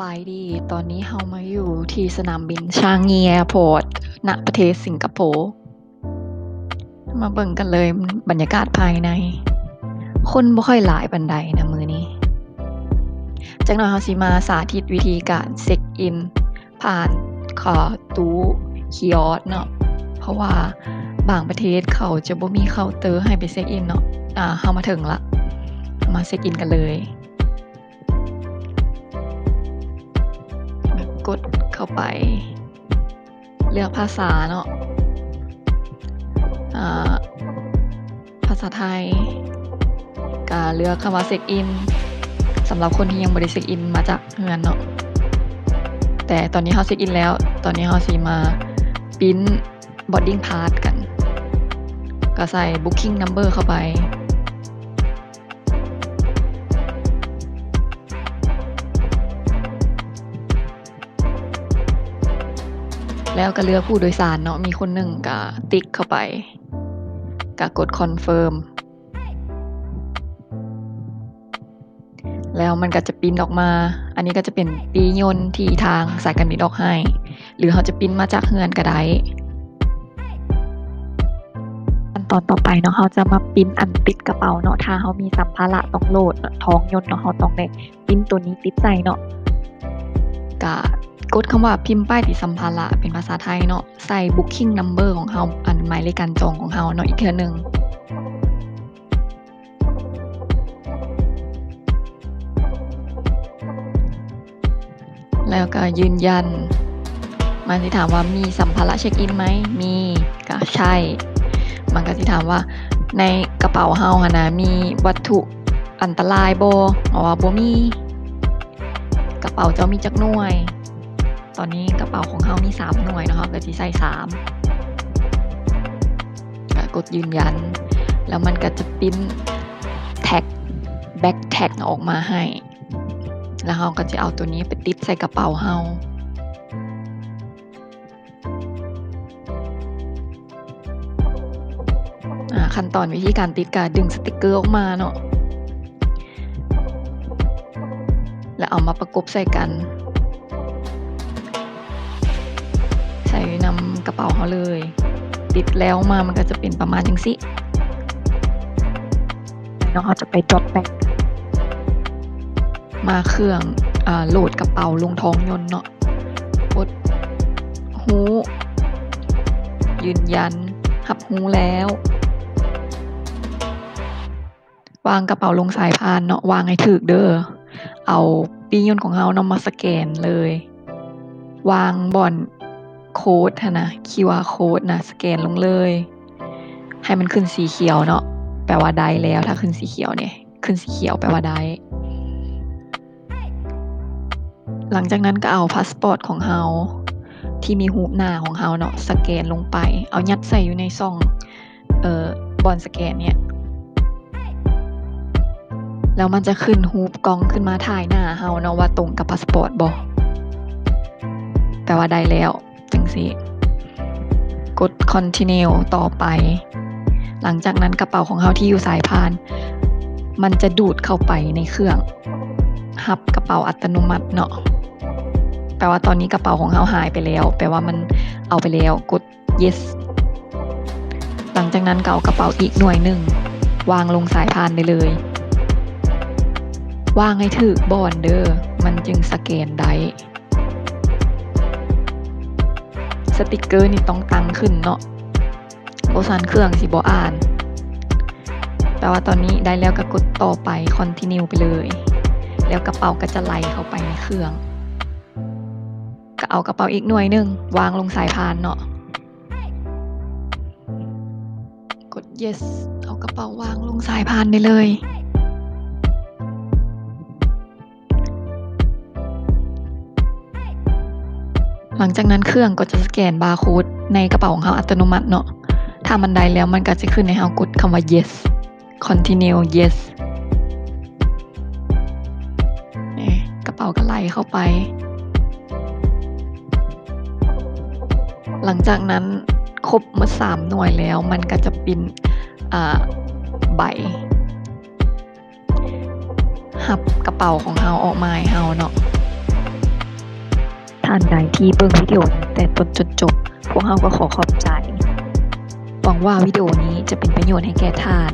ບາຍດີ, ຕອນນີ້ເຮົາມາຢູ່ທີ່ສະໜາມບິນຊາງກີແອພອດ ນະປະເທດສິງກະໂປ. ມາເບິ່ງກັນເລີຍບັນຍາກາດພາຍໃນ. ຄົນບໍ່ຄ່ອຍຫຼາຍປານໃດນະມື້ນີ້. ຈັກໜ່ອຍເຮົາຊິມາສາທິດວິທີການເຊັກອິນຜ່ານ ເອີ ຕູ້ຄີອອສເນາະ, ເພາະວ່າບາງປະເທດເຂົາຈະບໍ່ມີເຄົາເຕີໃຫ້ໄປເຊັກອິນເນາະ. ອາ ເຮົາມາເຖິງລະ, ເຮົາມາເຊັກອິນກັນເລີຍ. ກົດເຂົ້າໄປ ເລືອກພາສາເນາະ, ອາ ພາສາໄທ, ກະເລືອກຄຳວ່າເຊັກອິນ ສຳລັບຄົນທີ່ຍັງບໍ່ໄດ້ເຊັກອິນມາຈາກເຮືອນເນາະ. ແຕ່ຕອນນີ້ເຮົາເຊັກອິນແລ້ວ, ຕອນນີ້ເຮົາຊິມາປຣິ້ນບອດດິ້ງພາສກັນ, ກະໃສ່ບຸກຄິ້ງນຳເບີເຂົ້າໄປ. ແລ້ວກະເລືອກຜູ້ໂດຍສານເນາະ, ມີຄົນໜຶ່ງກະຕິກເຂົ້າໄປ, ກະກົດຄອນເຟີມ ແລ້ວມັນກະຈະປຣິ້ນອອກມາ. ອັນນີ້ກະຈະເປັນປີ້ຍົນທີ່ທາງສາຍການບິນອອກໃຫ້ ຫຼືເຮົາຈະປຣິ້ນມາຈາກເຮືອນກະໄດ້. ຂັ້ນຕອນຕໍ່ໄປເນາະ, ເຮົາຈະມາປຣິ້ນອັນຕິດກະເປົາເນາະ. ຖ້າເຮົາມີສຳພາລະຕ້ອງໂຫຼດເນາະ, ທ້ອງຍົນເນາະ, ເຮົາຕ້ອງໄດ້ປຣິ້ນໂຕນີ້ຕິດໃສ່ເນາະ. ກະກົດຄຳວ່າພິມປ້າຍຕິດສຳພາລະເປັນພາສາໄທເນາະ, ໃສ່ບຸກຄິ້ງນຳເບີຂອງເຮົາ, ອັນໝາຍເລກການຈອງຂອງເຮົາເນາະ ອີກເທື່ອໜຶ່ງ. ແລ້ວກະຢືນຢັນ. ມັນຊິຖາມວ່າມີສຳພາລະເຊັກອິນໄໝ? ມີ. ກະໃຊ້. ມັນກະຊິຖາມວ່າໃນກະເປົາເຮົາຫັ້ນນະ ມີວັດຖຸອັນຕະລາຍບໍ່? ເຮົາວ່າບໍ່ມີ. ກະເປົາເຈົ້າມີຈັກໜ່ວຍ? ຕອນນີ້ກະເປົາຂອງເຮົາມີສາມໜ່ວຍເນາະ, ເຮົາກະຊິໃສ່ສາມ. ກະກົດຢືນຢັນ, ແລ້ວມັນກະຈະປຣິ້ນແທັກ ແບັກແທັກອອກມາໃຫ້. ແລ້ວເຮົາກະຈະເອົາໂຕນີ້ໄປຕິດໃສ່ກະເປົາເຮົາ. ອາ ຂັ້ນຕອນວິທີການຕິດກະດຶງສະຕິກເກີອອກມາເນາະ, ແລ້ວເອົາມາປະກົບໃສ່ກັນ ໃສ່ນຳກະເປົາເຮົາເລີຍ. ຕິດແລ້ວມາມັນກະຈະເປັນປະມານຈັ່ງຊີ້. ແລ້ວເຮົາຈະໄປດຣອບແບັກ ມາເຄື່ອງ ອາ ໂຫຼດກະເປົາລົງທ້ອງຍົນເນາະ. ກົດຮູ້ ຢືນຢັນ ຮັບຮູ້ແລ້ວ. ວາງກະເປົາລົງສາຍພານເນາະ, ວາງໃຫ້ຖືກເດີ. ເອົາປີ້ຍົນຂອງເຮົາເນາະມາສະແກນເລີຍ. ວາງບ່ອນໂຄດຫັ້ນນະ, ຄິວອາໂຄດນະ, ສະແກນລົງເລີຍ. ໃຫ້ມັນຂຶ້ນສີຂຽວເນາະ, ແປວ່າໄດ້ແລ້ວ. ຖ້າຂຶ້ນສີຂຽວນີ້ ຂຶ້ນສີຂຽວແປວ່າໄດ້. ຫຼັງຈາກນັ້ນກະເອົາພາສປອດຂອງເຮົາທີ່ມີຮູບໜ້າຂອງເຮົາເນາະ ສະແກນລົງໄປ, ເອົາຍັດໃສ່ຢູ່ໃນຊ່ອງ ເອີ ບ່ອນສະແກນເນີ້ຍ. ແລ້ວມັນຈະຂຶ້ນຮູບກ້ອງຂຶ້ນມາຖ່າຍໜ້າເຮົາເນາະ ວ່າຕົງກັບພາສປອດບໍ່, ແປວ່າໄດ້ແລ້ວ. ຈັ່ງຊີ້ ກົດຄອນທິນິວຕໍ່ໄປ. ຫຼັງຈາກນັ້ນກະເປົາຂອງເຮົາທີ່ຢູ່ສາຍພານ ມັນຈະດູດເຂົ້າໄປໃນເຄື່ອງຮັບກະເປົາອັດຕະໂນມັດເນາະ. ແປວ່າຕອນນີ້ກະເປົາຂອງເຮົາຫາຍໄປແລ້ວ, ແປວ່າມັນເອົາໄປແລ້ວ. ກົດເຢສ. ຫຼັງຈາກນັ້ນກະເອົາກະເປົາອີກໜ່ວຍໜຶ່ງວາງລົງສາຍພານໄດ້ເລີຍ. ວາງໃຫ້ຖືກບ່ອນເດີ, ມັນຈຶ່ງສະແກນໄດ້. ສະຕິກເກີນີ້ຕ້ອງຕັ້ງຂຶ້ນເນາະ, ບໍ່ຊັ້ນເຄື່ອງຊິບໍ່ອ່ານ. ແປວ່າຕອນນີ້ໄດ້ແລ້ວກະກົດຕໍ່ໄປ ຄອນທິນິວໄປເລີຍ, ແລ້ວກະເປົາກະຈະໄຫຼເຂົ້າໄປໃນເຄື່ອງ. ກະເອົາກະເປົາອີກໜ່ວຍໜຶ່ງວາງລົງສາຍພານເນາະ. ກົດເຢສ, ເອົາກະເປົາວາງລົງສາຍພານໄດ້ເລີຍ. ຫຼັງຈາກນັ້ນເຄື່ອງກໍຈະສະແກນບາໂຄດໃນກະເປົາຂອງເຮົາອັດຕະໂນມັດເນາະ. ຖ້າມັນໄດ້ແລ້ວ ມັນກໍຈະຂຶ້ນໃຫ້ເຮົາກົດຄຳວ່າ ເຢສ ຄອນທິນິວ ເຢສ. ນີ້ ກະເປົາກໍໄຫຼເຂົ້າໄປ. ຫຼັງຈາກນັ້ນຄົບໝົດສາມໜ່ວຍແລ້ວ ມັນກໍຈະປຣິ້ນ ອາ ໃບ ຮັບກະເປົາຂອງເຮົາອອກມາໃຫ້ເຮົາເນາະ. ທ່ານໃດທີ່ເບິ່ງວິດີໂອນີ້ແຕ່ຕົ້ນຈົນຈົບ, ພວກເຮົາກໍຂໍຂອບໃຈ. ຫວັງວ່າວິດີໂອນີ້ຈະເປັນປະໂຫຍດໃຫ້ແກ່ທ່ານ.